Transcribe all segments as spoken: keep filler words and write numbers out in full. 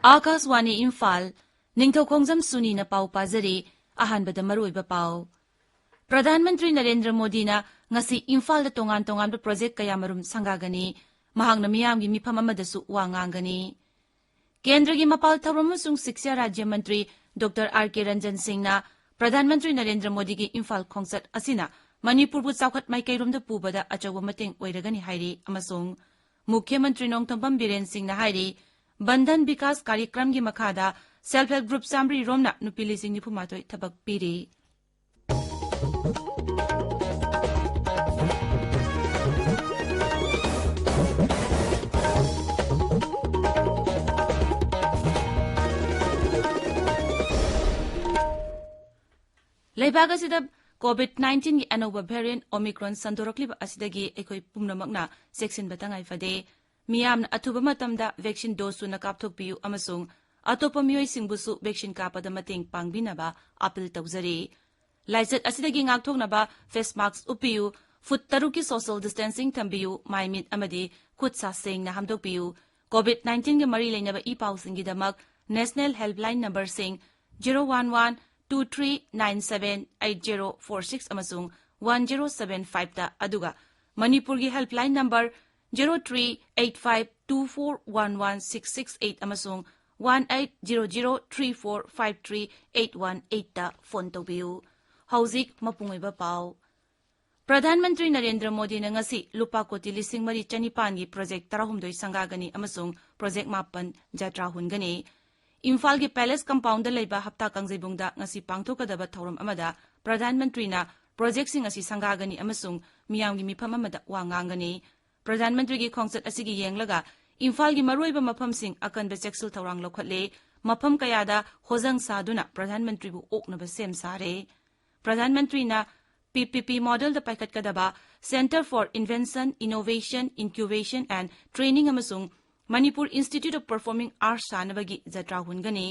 ꯑꯥꯀꯥꯁꯋꯥꯅꯤ ꯏꯝꯐꯥꯜ, ꯅꯤꯡꯊꯧꯈꯣꯡꯖꯝ ꯁꯨꯅꯤꯅ ꯄꯥꯎ ꯄꯥꯖꯔꯤ꯫ ꯑꯍꯥꯟꯕꯗ ꯃꯔꯨꯑꯣꯏꯕ ꯄꯥꯎ꯫ ꯄ꯭ꯔꯙꯥꯟ ꯃꯟꯇ꯭ꯔꯤ ꯅꯔꯦꯟꯗ꯭ꯔ ꯃꯣꯗꯤꯅ ꯉꯁꯤ ꯏꯝꯐꯥꯜꯗ ꯇꯣꯉꯥꯟ ꯇꯣꯉꯥꯟꯕ ꯄ꯭ꯔꯣꯖꯦꯛ ꯀꯌꯥꯃꯔꯨꯝ ꯁꯪꯒꯥꯒꯅꯤ꯫ ꯃꯍꯥꯛꯅ ꯃꯤꯌꯥꯝꯒꯤ ꯃꯤꯐꯝ ꯑꯃꯗꯁꯨ ꯋꯥ ꯉꯥꯡꯒꯅꯤ꯫ ꯀꯦꯟꯗ꯭ꯔꯒꯤ ꯃꯄꯥꯜ ꯊꯧꯔꯝ ꯑꯃꯁꯨꯡ ꯁꯤꯛꯁꯥ ꯔꯥꯖ꯭ꯌ ꯃꯟꯇ꯭ꯔꯤ ꯗꯣꯛꯇꯔ ꯑꯥꯔ ꯀꯦ ꯔꯟꯖꯟ ꯁꯤꯡꯅ ꯄ꯭ꯔꯙꯥꯟ ꯃꯟꯇ꯭ꯔꯤ ꯅꯔꯦꯟꯗ꯭ꯔ ꯃꯣꯗꯤꯒꯤ ꯏꯝꯐꯥꯜ ꯈꯣꯡꯆꯠ ꯑꯁꯤꯅ ꯃꯅꯤꯄꯨꯔꯕꯨ ꯆꯥꯎꯈꯠ ꯃꯥꯏꯀꯩꯔꯣꯝꯗ ꯄꯨꯕꯗ ꯑꯆꯧꯕ ꯃꯇꯦꯡ ꯑꯣꯏꯔꯒꯅꯤ ꯍꯥꯏꯔꯤ ꯑꯃꯁꯨꯡ ꯃꯨꯈ꯭ꯌ ꯃꯟꯇ꯭ꯔꯤ ꯅꯣꯡꯊꯣꯝꯕꯝ ꯕꯤꯔꯦꯟ ꯁꯤꯡꯅ ꯍꯥꯏꯔꯤ, ꯕꯟꯙꯟ ꯕꯤꯀꯥꯁ ꯀꯥꯔꯌꯀ꯭ꯔꯝꯒꯤ ꯃꯈꯥꯗ ꯁꯦꯜꯐ ꯍꯦꯜꯞ ꯒ꯭ꯔꯨꯞ ꯆꯥꯃꯔꯤ ꯔꯣꯝꯅ ꯅꯨꯄꯤ ꯂꯤꯁꯤꯡ ꯅꯤꯐꯨ ꯃꯥꯊꯣꯏ ꯊꯕꯛ ꯄꯤꯔꯤ꯫ ꯂꯩꯕꯥꯛ ꯑꯁꯤꯗ ꯀꯣꯚꯤꯗ ꯅꯥꯏꯟꯇꯤꯟꯒꯤ ꯑꯅꯧꯕ ꯚꯦꯔꯤꯌꯦꯟꯠ ꯑꯣꯃꯤꯀ꯭ꯔꯣꯟ ꯁꯟꯗꯣꯔꯛꯂꯤꯕ ꯑꯁꯤꯗꯒꯤ ꯑꯩꯈꯣꯏ ꯄꯨꯝꯅꯃꯛꯅ ꯆꯦꯛꯁꯤꯟꯕ ꯇꯉꯥꯏ ꯐꯗꯦ꯫ ꯃꯤꯌꯥꯝꯅ ꯑꯊꯨꯕ ꯃꯇꯝꯗ ꯚꯦꯛꯁꯤꯟ ꯗꯣꯁ ꯁꯨꯅ ꯀꯥꯞꯊꯣꯛꯄꯤꯌꯨ ꯑꯃꯁꯨꯡ ꯑꯇꯣꯞꯄ ꯃꯤꯑꯣꯏꯁꯤꯡꯕꯨꯁꯨ ꯚꯦꯛꯁꯤꯟ ꯀꯥꯞꯄꯗ ꯃꯇꯦꯡ ꯄꯥꯡꯕꯤꯅꯕ ꯑꯥꯄꯤꯜ ꯇꯧꯖꯔꯤ꯫ ꯂꯥꯏꯆꯠ ꯑꯁꯤꯗꯒꯤ ꯉꯥꯛꯊꯣꯛꯅꯕ ꯐꯦꯁ ꯃꯥꯁꯛ ꯎꯞꯄꯤꯌꯨ, ꯐꯨꯠ ꯇꯔꯨꯛꯀꯤ ꯁꯣꯁꯤꯌꯦꯜ ꯗꯤꯁꯇꯦꯟꯁꯤꯡ ꯊꯝꯕꯤꯌꯨ, ꯃꯥꯏ ꯃꯤꯠ ꯑꯃꯗꯤ ꯈꯨꯠ ꯁꯥ ꯁꯦꯡꯅ ꯍꯥꯝꯗꯣꯛꯄꯤꯌꯨ꯫ ꯀꯣꯚꯤꯗ ꯅꯥꯏꯟꯇꯤꯟꯒ ꯃꯔꯤ ꯂꯩꯅꯕ ꯏ ꯄꯥꯎꯁꯤꯡꯒꯤꯗꯃꯛ ꯅꯦꯁꯅꯦꯜ ꯍꯦꯜꯞꯂꯥꯏꯟ ꯅꯝꯕꯔꯁꯤꯡ zero one one two three nine seven eight zero four six ꯑꯃꯁꯨꯡ ꯋꯥꯟ ꯖꯦꯔꯣ ꯁꯚꯦꯟ ꯐꯥꯏꯚꯇ, ꯑꯗꯨꯒ ꯃꯅꯤꯄꯨꯔꯒꯤ helpline number zero three eight five two four one one six six eight ꯑꯃꯁꯨꯡ one eight zero zero three four five three eight one ꯑꯩꯠꯇ phone ꯇꯧꯕꯤꯌꯨ꯫ ꯍꯧꯖꯤꯛ ꯃꯄꯨꯡ ꯑꯣꯏꯕ ꯄꯥꯎ꯫ ꯄ꯭ꯔꯙꯥꯟ ꯃꯟꯇ꯭ꯔꯤ ꯅꯔꯦꯟꯗ꯭ꯔ ꯃꯣꯗꯤꯅ ꯉꯁꯤ ꯂꯨꯄꯥ ꯀꯣꯇꯤ ꯂꯤꯁꯤꯡ ꯃꯔꯤ ꯆꯅꯤꯄꯥꯟꯒꯤ ꯄ꯭ꯔꯣꯖꯦꯛ ꯇꯔꯥꯍꯨꯝꯗꯣꯏ ꯁꯪꯒꯥꯒꯅꯤ ꯑꯃꯁꯨꯡ ꯄ꯭ꯔꯣꯖꯦꯛ ꯃꯥꯄꯟ ꯖꯇ꯭ꯔꯥ ꯍꯨꯟꯒꯅꯤ꯫ ꯏꯝꯐꯥꯜꯒꯤ ꯄꯦꯂꯦꯁ ꯀꯝꯄꯥꯎꯟꯗ ꯂꯩꯕ ꯍꯞꯇꯥ ꯀꯥꯡꯖꯩꯕꯨꯡꯗ ꯉꯁꯤ ꯄꯥꯡꯊꯣꯛꯀꯗꯕ ꯊꯧꯔꯝ ꯑꯃꯗ ꯄ꯭ꯔꯙꯥꯟ ꯃꯟꯇ꯭ꯔꯤꯅ ꯄ꯭ꯔꯣꯖꯦꯛꯁꯤꯡ ꯑꯁꯤ ꯁꯪꯒꯥꯒꯅꯤ ꯑꯃꯁꯨꯡ ꯃꯤꯌꯥꯝꯒꯤ ꯃꯤꯐꯝ ꯑꯃꯗ ꯋꯥ ꯉꯥꯡꯒꯅꯤ꯫ ꯄ꯭ꯔꯙꯥꯟ ꯃꯟꯇ꯭ꯔꯤꯒꯤ ꯈꯣꯡꯆꯠ ꯑꯁꯤꯒꯤ ꯌꯦꯡꯂꯒ ꯏꯝꯐꯥꯜꯒꯤ ꯃꯔꯨꯑꯣꯏꯕ ꯃꯐꯝꯁꯤꯡ ꯑꯀꯟꯕ ꯆꯦꯛꯁꯤꯜ ꯊꯧꯔꯥꯡ ꯂꯧꯈꯠꯂꯦ꯫ ꯃꯐꯝ ꯀꯌꯥꯗ ꯍꯣꯖꯪ ꯁꯥꯗꯨꯅ ꯄ꯭ꯔꯙꯥꯟ ꯃꯟꯇ꯭ꯔꯤꯕꯨ ꯑꯣꯛꯅꯕ ꯁꯦꯝ ꯁꯥꯔꯦ꯫ ꯄ꯭ꯔꯙꯥꯟ ꯃꯟꯇ꯭ꯔꯤꯅ ꯄꯤ ꯄꯤ ꯄꯤ ꯃꯣꯗꯦꯜꯗ ꯄꯥꯏꯈꯠꯀꯗꯕ Centre for Invention, Innovation, Incubation and Training ꯑꯃꯁꯨꯡ Manipur institute of performing arts ꯁꯥꯅꯕꯒꯤ ꯖꯇ꯭ꯔꯥ ꯍꯨꯟꯒꯅꯤ꯫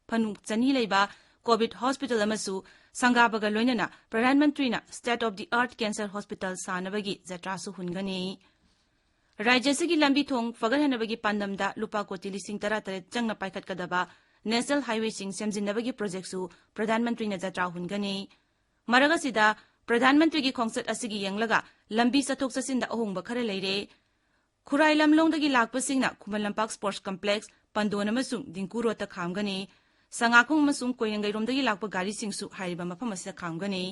ꯐꯅꯨꯛ ꯆꯅꯤ ꯂꯩꯕ ꯀꯣꯚꯤꯗ ꯍꯣꯁꯄꯤꯇꯥꯜ ꯑꯃꯁꯨ ꯁꯪꯒꯥꯕꯒ ꯂꯣꯏꯅꯅ ꯄ꯭ꯔꯙꯥꯟ ꯃꯟꯇ꯭ꯔꯤꯅ State of the Art Cancer Hospital ꯁꯥꯅꯕꯒꯤ ꯖꯇ꯭ꯔꯥꯁꯨ ꯍꯨꯟꯒꯅꯤ꯫ ꯔꯥꯖ꯭ꯌ ꯑꯁꯤꯒꯤ ꯂꯝꯕꯤ ꯊꯣꯡ ꯐꯒꯠꯍꯟꯅꯕꯒꯤ ꯄꯥꯟꯗꯝꯗ ꯂꯨꯄꯥ ꯀꯣꯇꯤ ꯂꯤꯁꯤꯡ ꯇꯔꯥ ꯇꯔꯦꯠ ꯆꯪꯅ ꯄꯥꯏꯈꯠꯀꯗꯕ ꯅꯦꯁꯅꯦꯜ ꯍꯥꯏꯋꯦꯁꯤꯡ ꯁꯦꯝꯖꯤꯟꯅꯕꯒꯤ ꯄ꯭ꯔꯣꯖꯦꯛꯁꯨ ꯄ꯭ꯔꯙꯥꯟ ꯃꯟꯇ꯭ꯔꯤꯅ ꯖꯇ꯭ꯔꯥ ꯍꯨꯟꯒꯅꯤ꯫ ꯃꯔꯛ ꯑꯁꯤꯗ ꯄ꯭ꯔꯙꯥꯟ ꯃꯟꯇ꯭ꯔꯤꯒꯤ ꯈꯣꯡꯆꯠ ꯑꯁꯤꯒꯤ ꯌꯦꯡꯂꯒ ꯂꯝꯕꯤ ꯆꯠꯊꯣꯛ ꯆꯠꯁꯤꯟꯗ ꯑꯍꯣꯡꯕ ꯈꯔ ꯂꯩꯔꯦ꯫ ꯈꯨꯔꯥꯏ ꯂꯝꯂꯣꯡꯗꯒꯤ ꯂꯥꯛꯄꯁꯤꯡꯅ ꯈꯨꯃꯟ ꯂꯝꯄꯥꯛ ꯁ꯭ꯄꯣꯔꯠꯁ ꯀꯝꯄ꯭ꯂꯦꯛꯁ, ꯄꯟꯗꯣꯟ ꯑꯃꯁꯨꯡ ꯗꯤꯡꯀꯨ ꯔꯣꯗꯇ ꯈꯥꯝꯒꯅꯤ꯫ ꯁꯉꯥꯈꯣꯡ ꯑꯃꯁꯨꯡ ꯀꯣꯏꯔꯦꯡꯒꯩꯔꯣꯝꯗꯒꯤ ꯂꯥꯛꯄ ꯒꯥꯔꯤꯁꯤꯡꯁꯨ ꯍꯥꯏꯔꯤꯕ ꯃꯐꯝ ꯑꯁꯤꯗ ꯈꯥꯝꯒꯅꯤ꯫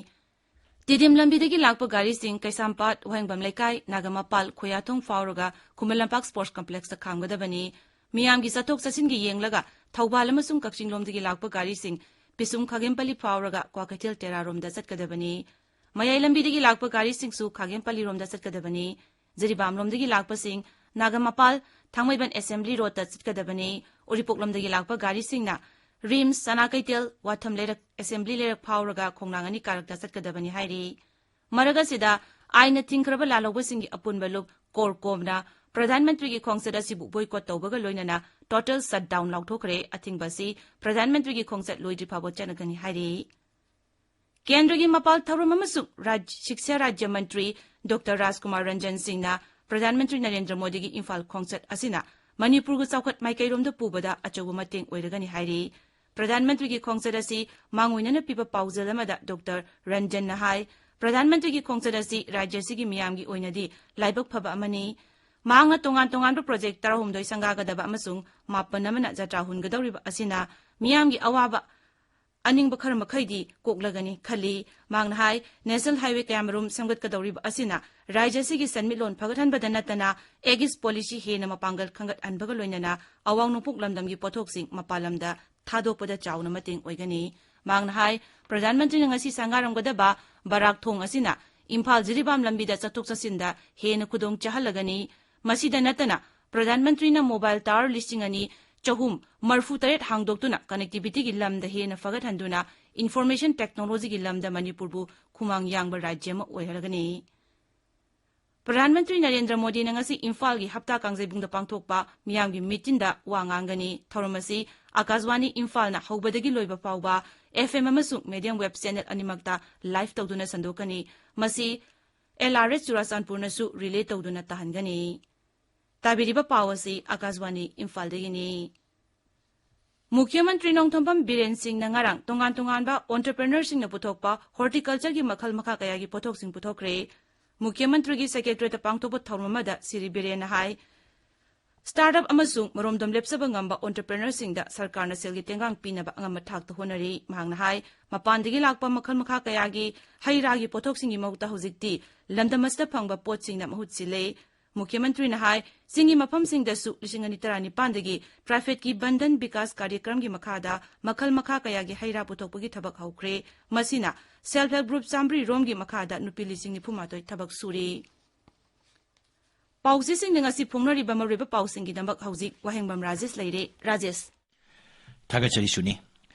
ꯇꯤꯗꯤꯝ ꯂꯝꯕꯤꯗꯒꯤ ꯂꯥꯛꯄ ꯒꯥꯔꯤꯁꯤꯡ ꯀꯩꯁꯥꯝꯄꯥꯠ, ꯋꯥꯍꯦꯡꯕꯝ ꯂꯩꯀꯥꯏ, ꯅꯥꯒꯥꯃꯄꯥꯜ, ꯈꯣꯌꯥꯊꯣꯡ ꯐꯥꯎꯔꯒ ꯈꯨꯃꯟ ꯂꯝꯄꯥꯛ ꯁ꯭ꯄꯣꯔꯠꯁ ꯀꯝꯄ꯭ꯂꯦꯛꯁꯇ ꯈꯥꯝꯒꯗꯕꯅꯤ꯫ ꯃꯤꯌꯥꯝꯒꯤ ꯆꯠꯊꯣꯛ ꯆꯠꯁꯤꯟꯒꯤ ꯌꯦꯡꯂꯒ ꯊꯧꯕꯥꯜ ꯑꯃꯁꯨꯡ ꯀꯛꯆꯤꯡꯂꯣꯝꯗꯒꯤ ꯂꯥꯛꯄ ꯒꯥꯔꯤꯁꯤꯡ ꯄꯤꯁꯨꯝ ꯈꯥꯒꯦꯝꯄꯜꯂꯤ ꯐꯥꯎꯔꯒ ꯀ꯭ꯋꯥꯀꯩꯊꯦꯜ ꯇꯦꯔꯥꯔꯣꯝꯗ ꯆꯠꯀꯗꯕꯅꯤ꯫ ꯃꯌꯥꯏ ꯂꯝꯕꯤꯗꯒꯤ ꯂꯥꯛꯄ ꯒꯥꯔꯤꯁꯤꯡꯁꯨ ꯈꯥꯒꯦꯝꯄꯜꯂꯤꯔꯣꯝꯗ ꯆꯠꯀꯗꯕꯅꯤ꯫ ꯖꯤꯔꯤꯕꯥꯝꯂꯣꯝꯗꯒꯤ ꯂꯥꯛꯄꯁꯤꯡ ꯅꯥꯒꯥꯃꯄꯥꯜ, ꯊꯥꯡꯃꯩꯕꯟ ꯑꯦꯁꯦꯝꯕ꯭ꯂꯤ ꯔꯣꯗꯇ ꯆꯠꯀꯗꯕꯅꯤ꯫ ꯎꯔꯤꯄꯣꯛꯂꯣꯝꯗꯒꯤ ꯂꯥꯛꯄ ꯒꯥꯔꯤꯁꯤꯡꯅ ꯔꯤꯝꯁ, ꯁꯅꯥ ꯀꯩꯊꯦꯜ, ꯋꯥꯊꯝ ꯂꯩꯔꯛ, ꯑꯦꯁꯦꯝꯕ꯭ꯂꯤ ꯂꯩꯔꯛ ꯐꯥꯎꯔꯒ ꯈꯣꯡꯅꯥꯡ ꯑꯅꯤ ꯀꯥꯔꯛꯇ ꯆꯠꯀꯗꯕꯅꯤ ꯍꯥꯏꯔꯤ꯫ ꯃꯔꯛ ꯑꯁꯤꯗ ꯑꯥꯏꯟꯅ ꯊꯤꯡꯈ꯭ꯔꯕ ꯂꯥꯜꯍꯧꯕꯁꯤꯡꯒꯤ ꯑꯄꯨꯟꯕ ꯂꯨꯞ ꯀꯣꯔꯀꯣꯝꯅ ꯄ꯭ꯔꯙꯥꯟ ꯃꯟꯇ꯭ꯔꯤꯒꯤ ꯈꯣꯡꯆꯠ ꯑꯁꯤꯕꯨ ꯕꯣꯏꯀꯣꯠ ꯇꯧꯕꯒ ꯂꯣꯏꯅꯅ ꯇꯣꯇꯦꯜ ꯁꯠꯗꯥꯎꯟ ꯂꯥꯎꯊꯣꯛꯈ꯭ꯔꯦ꯫ ꯑꯊꯤꯡꯕ ꯑꯁꯤ ꯄ꯭ꯔꯙꯥꯟ ꯃꯟꯇ꯭ꯔꯤꯒꯤ ꯈꯣꯡꯆꯠ ꯂꯣꯏꯗ꯭ꯔꯤ ꯐꯥꯎꯕ ꯆꯠꯅꯒꯅꯤ ꯍꯥꯏꯔꯤ꯫ ꯀꯦꯟꯗ꯭ꯔꯒꯤ ꯃꯄꯥꯜ ꯊꯧꯔꯝ ꯑꯃꯁꯨꯡ ꯔꯥꯖ꯭ꯌ, ꯁꯤꯛꯁꯥ ꯔꯥꯖ꯭ꯌ ꯃꯟꯇ꯭ꯔꯤ ꯗꯣꯛꯇꯔ ꯔꯥꯖꯀꯨꯃꯥꯔ ꯔꯟꯖꯟ ꯁꯤꯡꯅ ꯄ꯭ꯔꯙꯥꯟ ꯃꯟꯇ꯭ꯔꯤ ꯅꯔꯦꯟꯗ꯭ꯔ ꯃꯣꯗꯤꯒꯤ ꯏꯝꯐꯥꯜ ꯈꯣꯡꯆꯠ ꯑꯁꯤꯅ ꯃꯅꯤꯄꯨꯔꯕꯨ ꯆꯥꯎꯈꯠ ꯃꯥꯏꯀꯩꯔꯣꯝꯗ ꯄꯨꯕꯗ ꯑꯆꯧꯕ ꯃꯇꯦꯡ ꯑꯣꯏꯔꯒꯅꯤ ꯍꯥꯏꯔꯤ꯫ ꯄ꯭ꯔꯙꯥꯟ ꯃꯟꯇ꯭ꯔꯤꯒꯤ ꯈꯣꯡꯆꯠ ꯑꯁꯤ ꯃꯥꯡꯑꯣꯏꯅꯅ ꯄꯤꯕ ꯄꯥꯎꯖꯦꯜ ꯑꯃꯗ ꯗꯣꯛꯇꯔ ꯔꯟꯖꯟꯅ ꯍꯥꯏ, ꯄ꯭ꯔꯙꯥꯟ ꯃꯟꯇ꯭ꯔꯤꯒꯤ ꯈꯣꯡꯆꯠ ꯑꯁꯤ ꯔꯥꯖ꯭ꯌ ꯑꯁꯤꯒꯤ ꯃꯤꯌꯥꯝꯒꯤ ꯑꯣꯏꯅꯗꯤ ꯂꯥꯏꯕꯛ ꯐꯕ ꯑꯃꯅꯤ꯫ ꯃꯍꯥꯛꯅ ꯇꯣꯉꯥꯟ ꯇꯣꯉꯥꯟꯕ ꯄ꯭ꯔꯣꯖꯦꯛ ꯇꯔꯥꯍꯨꯝꯗꯣꯏ ꯁꯪꯒꯥꯒꯗꯕ ꯑꯃꯁꯨꯡ ꯃꯥꯄꯟ ꯑꯃꯅ ꯖꯇ꯭ꯔꯥ ꯍꯨꯟꯒꯗꯧꯔꯤꯕ ꯑꯁꯤꯅ ꯃꯤꯌꯥꯝꯒꯤ ꯑꯋꯥꯕ ꯑꯅꯤꯡꯕ ꯈꯔ ꯃꯈꯩꯗꯤ ꯀꯣꯛꯂꯒꯅꯤ ꯈꯜꯂꯤ꯫ ꯃꯍꯥꯛꯅ ꯍꯥꯏ, ꯅꯦꯁꯅꯦꯜ ꯍꯥꯏꯋꯦ ꯀꯌꯥꯃꯔꯨꯝ ꯁꯦꯝꯒꯠꯀꯗꯧꯔꯤꯕ ꯑꯁꯤꯅ ꯔꯥꯖ꯭ꯌ ꯑꯁꯤꯒꯤ ꯁꯦꯟꯃꯤꯠꯂꯣꯟ ꯐꯒꯠꯍꯟꯕꯗ ꯅꯠꯇꯅ ꯑꯦꯒꯤꯁ ꯄꯣꯂꯤꯁꯤ ꯍꯦꯟꯅ ꯃꯄꯥꯡꯒꯜ ꯀꯟꯒꯠꯍꯟꯕꯒ ꯂꯣꯏꯅꯅ ꯑꯋꯥꯡ ꯅꯣꯡꯄꯣꯛ ꯂꯝꯗꯝꯒꯤ ꯄꯣꯠꯊꯣꯛꯁꯤꯡ ꯃꯄꯥꯟ ꯂꯝꯗ ꯊꯥꯗꯣꯛꯄꯗ ꯆꯥꯎꯅ ꯃꯇꯦꯡ ꯑꯣꯏꯒꯅꯤ꯫ ꯃꯍꯥꯛꯅ ꯍꯥꯏ, ꯄ꯭ꯔꯙꯥꯟ ꯃꯟꯇ꯭ꯔꯤꯅ ꯉꯁꯤ ꯁꯪꯒꯥꯔꯝꯒꯗꯕ ꯕꯔꯥꯛ ꯊꯣꯡ ꯑꯁꯤꯅ ꯏꯝꯐꯥꯜ ꯖꯤꯔꯤꯕꯥꯝ ꯂꯝꯕꯤꯗ ꯆꯠꯊꯣꯛ ꯆꯠꯁꯤꯟꯗ ꯍꯦꯟꯅ ꯈꯨꯗꯣꯡ ꯆꯥꯍꯜꯂꯒꯅꯤ꯫ ꯃꯁꯤꯗ ꯅꯠꯇꯅ ꯄ꯭ꯔꯙꯥꯟ ꯃꯟꯇ꯭ꯔꯤꯅ ꯃꯣꯕꯥꯏꯜ ꯇꯥꯋꯔ ꯂꯤꯁꯤꯡ ꯑꯅꯤ ꯆꯍꯨꯝ ꯃꯔꯤꯐꯨ ꯇꯔꯦꯠ ꯍꯥꯡꯗꯣꯛꯇꯨꯅ ꯀꯅꯦꯛꯇꯤꯚꯤꯇꯤꯒꯤ ꯂꯝꯗ ꯍꯦꯟꯅ ꯐꯒꯠꯍꯟꯗꯨꯅ ꯏꯟꯐꯣꯔꯃꯦꯁꯟ ꯇꯦꯛꯅꯣꯂꯣꯖꯤꯒꯤ ꯂꯝꯗ ꯃꯅꯤꯄꯨꯔꯕꯨ ꯈꯨꯃꯥꯡ ꯌꯥꯡꯕ ꯔꯥꯖ꯭ꯌ ꯑꯃ ꯑꯣꯏꯍꯜꯂꯒꯅꯤ꯫ ꯄ꯭ꯔꯙꯥꯟ ꯃꯟꯇ꯭ꯔꯤ ꯅꯔꯦꯟꯗ꯭ꯔ ꯃꯣꯗꯤꯅ ꯉꯁꯤ ꯏꯝꯐꯥꯜꯒꯤ ꯍꯞꯇꯥ ꯀꯥꯡꯖꯩꯕꯨꯡꯗ ꯄꯥꯡꯊꯣꯛꯄ ꯃꯤꯌꯥꯝꯒꯤ ꯃꯤꯇꯤꯟꯗ ꯋꯥ ꯉꯥꯡꯒꯅꯤ꯫ ꯊꯧꯔꯝ ꯑꯁꯤ ꯑꯀꯥꯁꯕꯥꯅꯤ ꯏꯝꯐꯥꯜꯅ ꯍꯧꯕꯗꯒꯤ ꯂꯣꯏꯕ ꯐꯥꯎꯕ F M ꯑꯃꯁꯨꯡ medium wave channel ꯑꯅꯤꯃꯛꯇ live ꯇꯧꯗꯨꯅ ꯁꯟꯗꯣꯛꯀꯅꯤ꯫ ꯃꯁꯤ L R S ꯆꯨꯔꯥꯆꯥꯟꯄꯨꯔꯅꯁꯨ relay ꯇꯧꯗꯨꯅ ꯇꯥꯍꯟꯒꯅꯤ꯫ ꯇꯥꯕꯤꯔꯤꯕ ꯄꯥꯎ ꯑꯁꯤ ꯑꯀꯥꯁꯕꯥꯅꯤ ꯏꯝꯐꯥꯜꯗꯒꯤꯅꯤ꯫ ꯃꯨꯈ꯭ꯌ ꯃꯟꯇ꯭ꯔꯤ ꯅꯣꯡꯊꯣꯝꯕꯝ ꯕꯤꯔꯦꯟ ꯁꯤꯡꯅ ꯉꯔꯥꯡ ꯇꯣꯉꯥꯟ ꯇꯣꯉꯥꯟꯕ entrepreneurꯁꯤꯡꯅ ꯄꯨꯊꯣꯛꯄ horticultureꯒꯤ ꯃꯈꯜ ꯃꯈꯥ ꯀꯌꯥꯒꯤ ꯄꯣꯠꯊꯣꯛꯁꯤꯡ ꯄꯨꯊꯣꯛꯈ꯭ꯔꯦ꯫ ꯃꯨꯈ꯭ꯌ ꯃꯟꯇ꯭ꯔꯤꯒꯤ secretariatꯇ ꯄꯥꯡꯊꯣꯛꯄ ꯊꯧꯔꯝ ꯑꯃꯗ ꯁꯤꯔꯤ ꯕꯤꯔꯦꯟꯅ ꯍꯥꯏ, startup ꯑꯃꯁꯨꯡ ꯃꯔꯣꯝꯗꯣꯝ ꯂꯦꯞꯆꯕ ꯉꯝꯕ entrepreneurꯁꯤꯡꯗ ꯁꯔꯀꯥꯔꯅ ꯁꯦꯜꯒꯤ ꯇꯦꯡꯕꯥꯡ ꯄꯤꯅꯕ ꯑꯉꯝꯕ ꯊꯥꯛꯇ ꯍꯣꯠꯅꯔꯤ꯫ ꯃꯍꯥꯛꯅ ꯍꯥꯏ, ꯃꯄꯥꯟꯗꯒꯤ ꯂꯥꯛꯄ ꯃꯈꯜ ꯃꯈꯥ ꯀꯌꯥꯒꯤ ꯍꯩ ꯔꯥꯒꯤ ꯄꯣꯠꯊꯣꯛꯁꯤꯡꯒꯤ ꯃꯍꯨꯠꯇ ꯍꯧꯖꯤꯛꯇꯤ ꯂꯝꯗꯝ ꯑꯁꯤꯗ ꯐꯪꯕ ꯄꯣꯠꯁꯤꯡꯅ ꯃꯍꯨꯠ ꯁꯤꯜꯂꯦ꯫ ꯃꯨꯈ꯭ꯌ ꯃꯟꯇ꯭ꯔꯤꯅ ꯍꯥꯏ, ꯆꯤꯡꯒꯤ ꯃꯐꯝꯁꯤꯡꯗꯁꯨ ꯂꯤꯁꯤꯡ ꯑꯅꯤ ꯇꯔꯥꯅꯤꯄꯥꯟꯗꯒꯤ private ꯀꯤ ꯕꯟꯙꯟ ꯕꯤꯀꯥꯁ ꯀꯥꯔꯌꯀ꯭ꯔꯝꯒꯤ ꯃꯈꯥꯗ ꯃꯈꯜ ꯃꯈꯥ ꯀꯌꯥꯒꯤ ꯍꯩ ꯔꯥ ꯄꯨꯊꯣꯛꯄꯒꯤ ꯊꯕꯛ ꯍꯧꯈ꯭ꯔꯦ꯫ ꯃꯁꯤꯅ self help group ꯆꯥꯝꯃꯔꯤ ꯔꯣꯝꯒꯤ ꯃꯈꯥꯗ ꯅꯨꯄꯤ ꯂꯤꯁꯤꯡ ꯅꯤꯐꯨ ꯃꯥꯊꯣꯏ ꯊꯕꯛ ꯁꯨꯔꯤ꯫ ꯄꯥꯎꯆꯦꯁꯤꯡꯅ ꯉꯁꯤ ꯐꯣꯡꯅꯔꯤꯕ ꯃꯔꯨꯑꯣꯏꯕ ꯄꯥꯎꯁꯤꯡꯒꯤꯗꯃꯛ ꯍꯧꯖꯤꯛ ꯋꯥꯍꯦꯡꯕꯝ ꯔꯥꯖꯦꯁ ꯂꯩꯔꯦ꯫ ꯔꯥꯖꯦꯁ꯫ ꯊꯥꯒꯠꯆꯔꯤ ꯁꯨꯅꯤ꯫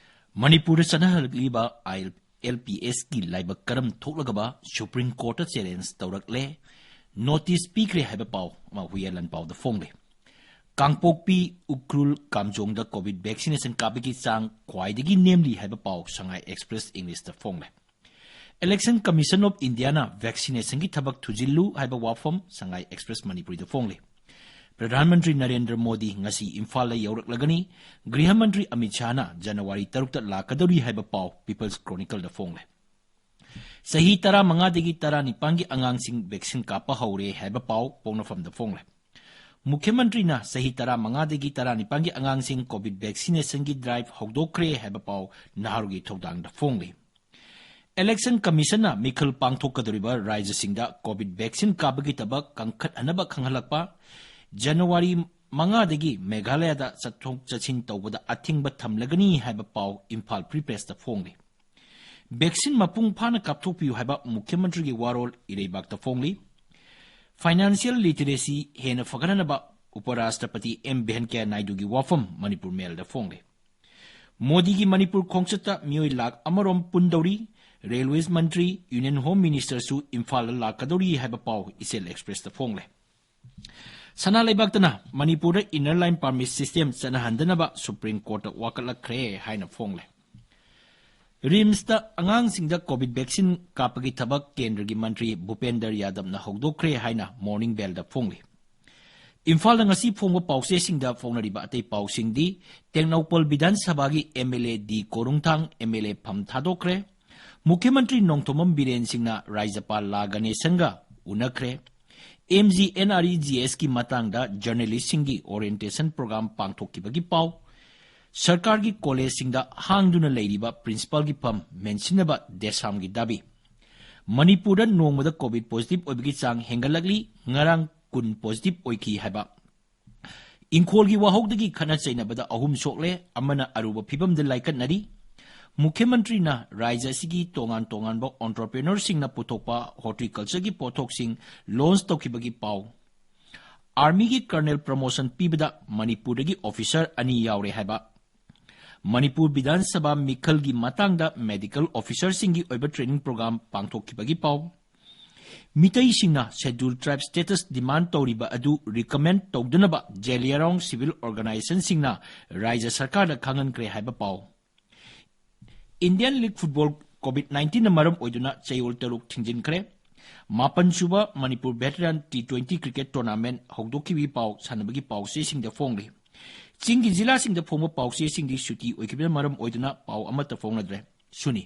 ꯃꯅꯤꯄꯨꯔꯗ ꯆꯠꯅꯍꯜꯂꯛꯂꯤꯕ I L P S ꯀꯤ ꯂꯥꯏꯕꯛ ꯀꯔꯝ ꯊꯣꯛꯂꯒꯕ Supreme Courtꯇ challenge ꯇꯧꯔꯛꯂꯦ, notice ꯄꯤꯈ꯭ꯔꯦ ꯍꯥꯏꯕ ꯄꯥꯎ ꯑꯃ ꯍꯨꯏꯌꯥꯂꯥꯟ ꯄꯥꯎꯗ ꯐꯣꯡꯂꯦ꯫ ꯀꯥꯡꯄꯣꯛꯄꯤ, ꯎꯈ꯭ꯔꯨꯜ, ꯀꯥꯝꯖꯣꯡꯗ COVID vaccination ꯀꯥꯞꯄꯒꯤ ꯆꯥꯡ ꯈ꯭ꯋꯥꯏꯗꯒꯤ ꯅꯦꯝꯂꯤ ꯍꯥꯏꯕ ꯄꯥꯎ Sangai Express Englishꯇ ꯐꯣꯡꯂꯦ꯫ Election Commission of Indiaꯅ vaccinationꯒꯤ ꯊꯕꯛ ꯊꯨꯖꯤꯜꯂꯨ ꯍꯥꯏꯕ ꯋꯥꯐꯝ Sangai Express ꯃꯅꯤꯄꯨꯔꯤꯗ ꯐꯣꯡꯂꯤ꯫ ꯄ꯭ꯔꯙꯥꯟ ꯃꯟꯇ꯭ꯔꯤ ꯅꯔꯦꯟꯗ꯭ꯔ ꯃꯣꯗꯤ ꯉꯁꯤ ꯏꯝꯐꯥꯜꯗ ꯌꯧꯔꯛꯂꯒꯅꯤ꯫ ꯒ꯭ꯔꯤꯍ ꯃꯟꯇ꯭ꯔꯤ ꯑꯃꯤꯠ ꯁꯥꯍꯅ ꯖꯅꯋꯥꯔꯤ ꯇꯔꯨꯛꯇ ꯂꯥꯛꯀꯗꯧꯔꯤ ꯍꯥꯏꯕ ꯄꯥꯎ People's Chronicleꯗ ꯐꯣꯡꯂꯦ꯫ ꯆꯍꯤ ꯇꯔꯥꯃꯉꯥꯗꯒꯤ ꯇꯔꯥꯅꯤꯄꯥꯟꯒꯤ ꯑꯉꯥꯡꯁꯤꯡ vaccine ꯀꯥꯞꯄ ꯍꯧꯔꯦ ꯍꯥꯏꯕ ꯄꯥꯎ ꯄꯣꯛꯅꯐꯝꯗ ꯐꯣꯡꯂꯦ꯫ ꯃꯨꯈ꯭ꯌ ꯃꯟꯇ꯭ꯔꯤꯅ ꯆꯍꯤ ꯇꯔꯥꯃꯉꯥꯗꯒꯤ ꯇꯔꯥꯅꯤꯄꯥꯟꯒꯤ ꯑꯉꯥꯡꯁꯤꯡ COVID vaccinationꯒꯤ drive ꯍꯧꯗꯣꯛꯈ꯭ꯔꯦ ꯍꯥꯏꯕ ꯄꯥꯎ ꯅꯍꯥꯔꯣꯜꯒꯤ ꯊꯧꯗꯥꯡꯗ ꯐꯣꯡꯂꯤ꯫ Election Commissionꯅ ꯃꯤꯈꯜ ꯄꯥꯡꯊꯣꯛꯀꯗꯧꯔꯤꯕ ꯔꯥꯖ꯭ꯌꯁꯤꯡꯗ COVID vaccine ꯀꯥꯞꯄꯒꯤ ꯊꯕꯛ ꯀꯟꯈꯠꯍꯟꯅꯕ ꯈꯪꯍꯜꯂꯛꯄ꯫ ꯖꯅꯋꯥꯔꯤ ꯃꯉꯥꯗꯒꯤ ꯃꯦꯘꯥꯂꯌꯗ ꯆꯠꯊꯣꯛ ꯆꯠꯁꯤꯟ ꯇꯧꯕꯗ ꯑꯊꯤꯡꯕ ꯊꯝꯂꯒꯅꯤ ꯍꯥꯏꯕ ꯄꯥꯎ ꯏꯝꯐꯥꯜ Free Pressꯇ ꯐꯣꯡꯂꯤ꯫ Vaccine ꯃꯄꯨꯡ ꯐꯥꯅ ꯀꯥꯞꯊꯣꯛꯄꯤꯌꯨ ꯍꯥꯏꯕ ꯃꯨꯈ꯭ꯌ ꯃꯟꯇ꯭ꯔꯤꯒꯤ ꯋꯥꯔꯣꯜ ꯏꯔꯩꯕꯥꯛꯇ ꯐꯣꯡꯂꯤ꯫ Financial literacy ꯍꯦꯟꯅ ꯐꯒꯠꯍꯟꯅꯕ ꯎꯄ ꯔꯥꯁꯇ꯭ꯔꯄꯇꯤ ꯑꯦꯝ ꯚꯦꯡꯀꯌꯥ ꯅꯥꯏꯗꯨꯒꯤ ꯋꯥꯐꯝ ꯃꯅꯤꯄꯨꯔ ꯃꯦꯜꯗ ꯐꯣꯡꯂꯤ꯫ ꯃꯣꯗꯤꯒꯤ ꯃꯅꯤꯄꯨꯔ ꯈꯣꯡꯆꯠꯇ ꯃꯤꯑꯣꯏ ꯂꯥꯈ ꯑꯃꯔꯣꯝ ꯄꯨꯟꯗꯧꯔꯤ꯫ Railways ꯃꯟꯇ꯭ꯔꯤ, Union Home Minister ꯁꯨ ꯏꯝꯐꯥꯜꯗ ꯂꯥꯛꯀꯗꯧꯔꯤ ꯍꯥꯏꯕ ꯄꯥꯎ ꯏꯆꯦꯜ ꯑꯦꯛꯁꯄ꯭ꯔꯦꯁꯇ ꯐꯣꯡꯂꯦ꯫ ꯁꯅꯥ ꯂꯩꯕꯥꯛꯇꯅ ꯃꯅꯤꯄꯨꯔꯗ Inner Line Permit System ꯆꯠꯅꯍꯟꯗꯅꯕ ꯁꯨꯄ꯭ꯔꯤꯝ ꯀꯣꯔꯠꯇ ꯋꯥꯀꯠꯂꯛꯈ꯭ꯔꯦ ꯍꯥꯏꯅ ꯐꯣꯡꯂꯦ꯫ ꯔꯤꯝꯁꯇ ꯑꯉꯥꯡꯁꯤꯡꯗ ꯀꯣꯚꯤꯗ ꯚꯦꯛꯁꯤꯟ ꯀꯥꯞꯄꯒꯤ ꯊꯕꯛ ꯀꯦꯟꯗ꯭ꯔꯒꯤ ꯃꯟꯇ꯭ꯔꯤ ꯚꯨꯄꯦꯟꯗꯔ ꯌꯥꯗꯕꯅ ꯍꯧꯗꯣꯛꯈ꯭ꯔꯦ ꯍꯥꯏꯅ ꯃꯣꯔꯅꯤꯡ ꯕꯦꯜꯗ ꯐꯣꯡꯂꯤ꯫ ꯏꯝꯐꯥꯜꯗ ꯉꯁꯤ ꯐꯣꯡꯕ ꯄꯥꯎꯆꯦꯁꯤꯡꯗ ꯐꯣꯡꯅꯔꯤꯕ ꯑꯇꯩ ꯄꯥꯎꯁꯤꯡꯗꯤ, ꯇꯦꯡꯅꯧꯄꯜ ꯕꯤꯙꯥꯟ ꯁꯚꯥꯒꯤ MLA ꯗꯤ ꯀꯣꯔꯨꯡꯊꯥꯡ MLA ꯐꯝ ꯊꯥꯗꯣꯛꯈ꯭ꯔꯦ, ꯃꯨꯈ꯭ꯌ ꯃꯟꯇ꯭ꯔꯤ ꯅꯣꯡꯊꯣꯝꯕꯝ ꯕꯤꯔꯦꯟ ꯁꯤꯡꯅ ꯔꯥꯖ꯭ꯌꯄꯥꯜ ꯂꯥ ꯒꯅꯦꯁꯟꯒ ꯎꯅꯈ꯭ꯔꯦ, MGNREGS ꯀꯤ ꯃꯇꯥꯡꯗ ꯖꯔꯅꯦꯂꯤꯁꯁꯤꯡꯒꯤ ꯑꯣꯔꯤꯌꯦꯟꯇꯦꯁꯟ ꯄ꯭ꯔꯣꯒ꯭ꯔꯥꯝ ꯄꯥꯡꯊꯣꯛꯈꯤꯕꯒꯤ ꯄꯥꯎ, ꯁꯔꯀꯥꯔꯒꯤ ꯀꯣꯂꯦꯖꯁꯤꯡꯗ ꯍꯥꯡꯗꯨꯅ ꯂꯩꯔꯤꯕ ꯄ꯭ꯔꯤꯟꯁꯤꯄꯥꯜꯒꯤ ꯐꯝ ꯃꯦꯟꯁꯤꯟꯅꯕ ꯗꯦꯁꯥꯝꯒꯤ ꯗꯥꯕꯤ, ꯃꯅꯤꯄꯨꯔꯗ ꯅꯣꯡꯃꯗ ꯀꯣꯚꯤꯗ ꯄꯣꯖꯤꯇꯤꯚ ꯑꯣꯏꯕꯒꯤ ꯆꯥꯡ ꯍꯦꯟꯒꯠꯂꯛꯂꯤ, ꯉꯔꯥꯡ ꯀꯨꯟ ꯄꯣꯖꯤꯇꯤꯚ ꯑꯣꯏꯈꯤ ꯍꯥꯏꯕ, ꯏꯪꯈꯣꯜꯒꯤ ꯋꯥꯍꯧꯗꯒꯤ ꯈꯠꯅ ꯆꯩꯅꯕꯗ ꯑꯍꯨꯝ ꯁꯣꯛꯂꯦ, ꯑꯃꯅ ꯑꯔꯨꯕ ꯐꯤꯚꯝꯗ ꯂꯥꯏꯀꯠꯅꯔꯤ꯫ ꯃꯨꯈ꯭ꯌ ꯃꯟꯇ꯭ꯔꯤꯅ ꯔꯥꯖ꯭ꯌ ꯑꯁꯤꯒꯤ ꯇꯣꯉꯥꯟ ꯇꯣꯉꯥꯟꯕ ꯑꯣꯟꯇꯔꯄ꯭ꯔꯤꯅꯔꯁꯤꯡꯅ ꯄꯨꯊꯣꯛꯄ ꯍꯣꯔꯇꯤꯀꯜꯆꯔꯒꯤ ꯄꯣꯠꯊꯣꯛꯁꯤꯡ ꯂꯣꯟꯆ ꯇꯧꯈꯤꯕꯒꯤ ꯄꯥꯎ꯫ ꯑꯥꯔꯃꯤꯒꯤ ꯀꯔꯅꯦꯜ ꯄ꯭ꯔꯃꯣꯁꯟ ꯄꯤꯕꯗ ꯃꯅꯤꯄꯨꯔꯗꯒꯤ ꯑꯣꯐꯤꯁꯔ ꯑꯅꯤ ꯌꯥꯎꯔꯦ ꯍꯥꯏꯕ꯫ ꯃꯅꯤꯄꯨꯔ ꯕꯤꯙꯥꯟ ꯁꯚꯥ ꯃꯤꯈꯜꯒꯤ ꯃꯇꯥꯡꯗ ꯃꯦꯗꯤꯀꯦꯜ ꯑꯣꯐꯤꯁꯔꯁꯤꯡꯒꯤ ꯑꯣꯏꯕ ꯇ꯭ꯔꯦꯅꯤꯡ ꯄ꯭ꯔꯣꯒ꯭ꯔꯥꯝ ꯄꯥꯡꯊꯣꯛꯈꯤꯕꯒꯤ ꯄꯥꯎ꯫ ꯃꯤꯇꯩꯁꯤꯡꯅ ꯁꯦꯗ꯭ꯌꯨꯜ ꯇ꯭ꯔꯥꯏꯕ ꯁ꯭ꯇꯦꯇꯁ ꯗꯤꯃꯥꯟꯗ ꯇꯧꯔꯤꯕ ꯑꯗꯨ ꯔꯤꯀꯃꯦꯟꯗ ꯇꯧꯗꯅꯕ ꯖꯦꯂꯤꯌꯥꯡꯔꯣꯡ ꯁꯤꯚꯤꯜ ꯑꯣꯔꯒꯅꯥꯏꯖꯦꯁꯟꯁꯤꯡꯅ ꯔꯥꯖ꯭ꯌ ꯁꯔꯀꯥꯔꯗ ꯈꯪꯍꯟꯈ꯭ꯔꯦ ꯍꯥꯏꯕ ꯄꯥꯎ꯫ ꯏꯟꯗꯤꯌꯟ ꯂꯤꯒ ꯐꯨꯠꯕꯣꯜ ꯀꯣꯚꯤꯗ ꯅꯥꯏꯟꯇꯤꯟꯅ ꯃꯔꯝ ꯑꯣꯏꯗꯨꯅ ꯆꯌꯣꯜ ꯇꯔꯨꯛ ꯊꯤꯡꯖꯤꯟꯈ꯭ꯔꯦ꯫ ꯃꯥꯄꯟ ꯁꯨꯕ Manipur veteran T twenty cricket tournament ꯍꯧꯗꯣꯛꯈꯤꯕꯒꯤ ꯄꯥꯎ ꯁꯥꯟꯅꯕꯒꯤ ꯄꯥꯎꯆꯦꯁꯤꯡꯗ ꯐꯣꯡꯂꯤ꯫ ꯆꯤꯡꯒꯤ ꯖꯤꯂꯥꯁꯤꯡꯗ ꯐꯣꯡꯕ ꯄꯥꯎꯆꯦꯁꯤꯡꯗꯤ ꯁꯨꯇꯤ ꯑꯣꯏꯈꯤꯕꯅ ꯃꯔꯝ ꯑꯣꯏꯗꯨꯅ ꯄꯥꯎ ꯑꯃꯠꯇ ꯐꯣꯡꯅꯗ꯭ꯔꯦ꯫ ꯁꯨꯅꯤ꯫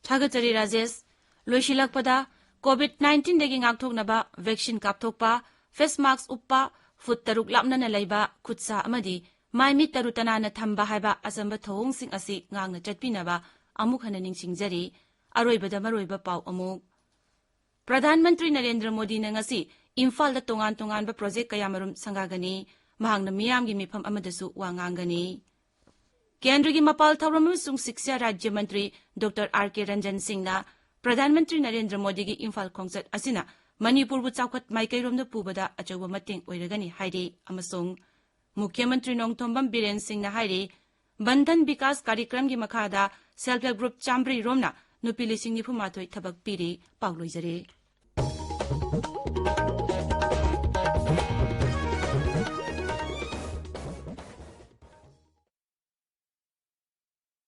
ꯊꯥꯒꯠꯆꯔꯤ ꯔꯥꯖꯦꯁ꯫ ꯂꯣꯏꯁꯤꯜꯂꯛꯄꯗ, ꯀꯣꯚꯤꯗ ꯅꯥꯏꯟꯇꯤꯟꯗꯒꯤ ꯉꯥꯛꯊꯣꯛꯅꯕ ꯚꯦꯛꯁꯤꯟ ꯀꯥꯞꯊꯣꯛꯄ, ꯐꯦꯁ ꯃꯥꯁꯛ ꯎꯞꯄ, ꯐꯨꯠ ꯇꯔꯨꯛ ꯂꯥꯞꯅꯅ ꯂꯩꯕ, ꯈꯨꯠ ꯁꯥ ꯑꯃꯗꯤ ꯃꯥꯏ ꯃꯤꯠ ꯇꯔꯨ ꯇꯅꯥꯟꯅ ꯊꯝꯕ ꯍꯥꯏꯕ ꯑꯆꯝꯕ ꯊꯧꯑꯣꯡꯁꯤꯡ ꯑꯁꯤ ꯉꯥꯛꯅ ꯆꯠꯄꯤꯅꯕ ꯑꯃꯨꯛ ꯍꯟꯅ ꯅꯤꯡꯁꯤꯡꯖꯔꯤ꯫ ꯑꯔꯣꯏꯕꯗ ꯃꯔꯨꯑꯣꯏꯕ ꯄꯥꯎ ꯑꯃꯨꯛ꯫ ꯄ꯭ꯔꯙꯥꯟ ꯃꯟꯇ꯭ꯔꯤ ꯅꯔꯦꯟꯗ꯭ꯔ ꯃꯣꯗꯤꯅ ꯉꯁꯤ ꯏꯝꯐꯥꯜꯗ ꯇꯣꯉꯥꯟ ꯇꯣꯉꯥꯟꯕ ꯄ꯭ꯔꯣꯖꯦꯛ ꯀꯌꯥꯃꯔꯨꯝ ꯁꯪꯒꯥꯒꯅꯤ꯫ ꯃꯍꯥꯛꯅ ꯃꯤꯌꯥꯝꯒꯤ ꯃꯤꯐꯝ ꯑꯃꯗꯁꯨ ꯋꯥ ꯉꯥꯡꯒꯅꯤ꯫ ꯀꯦꯟꯗ꯭ꯔꯒꯤ ꯃꯄꯥꯜ ꯊꯧꯔꯝ ꯑꯃꯁꯨꯡ ꯁꯤꯛꯁꯥ ꯔꯥꯖ꯭ꯌ ꯃꯟꯇ꯭ꯔꯤ ꯗꯣꯛꯇꯔ ꯑꯥꯔ ꯀꯦ ꯔꯟꯖꯟ ꯁꯤꯡꯅ ꯄ꯭ꯔꯙꯥꯟ ꯃꯟꯇ꯭ꯔꯤ ꯅꯔꯦꯟꯗ꯭ꯔ ꯃꯣꯗꯤꯒꯤ ꯏꯝꯐꯥꯜ ꯈꯣꯡꯆꯠ ꯑꯁꯤꯅ ꯃꯅꯤꯄꯨꯔꯕꯨ ꯆꯥꯎꯈꯠ ꯃꯥꯏꯀꯩꯔꯣꯝꯗ ꯄꯨꯕꯗ ꯑꯆꯧꯕ ꯃꯇꯦꯡ ꯑꯣꯏꯔꯒꯅꯤ ꯍꯥꯏꯔꯤ ꯑꯃꯁꯨꯡ ꯃꯨꯈ꯭ꯌ ꯃꯟꯇ꯭ꯔꯤ ꯅꯣꯡꯊꯣꯝꯕꯝ ꯕꯤꯔꯦꯟ ꯁꯤꯡꯅ ꯍꯥꯏꯔꯤ, ꯕꯟꯙꯟ ꯕꯤꯀꯥꯁ ꯀꯥꯔꯤꯀ꯭ꯔꯝꯒꯤ ꯃꯈꯥꯗ Self Help Group ꯆꯥꯝꯃꯔꯤ ꯔꯣꯝꯅ ꯅꯨꯄꯤ ꯂꯤꯁꯤꯡ ꯅꯤꯐꯨ ꯃꯥꯊꯣꯏ ꯊꯕꯛ ꯄꯤꯔꯤ꯫ ꯄꯥꯎ ꯂꯣꯏꯖꯔꯦ꯫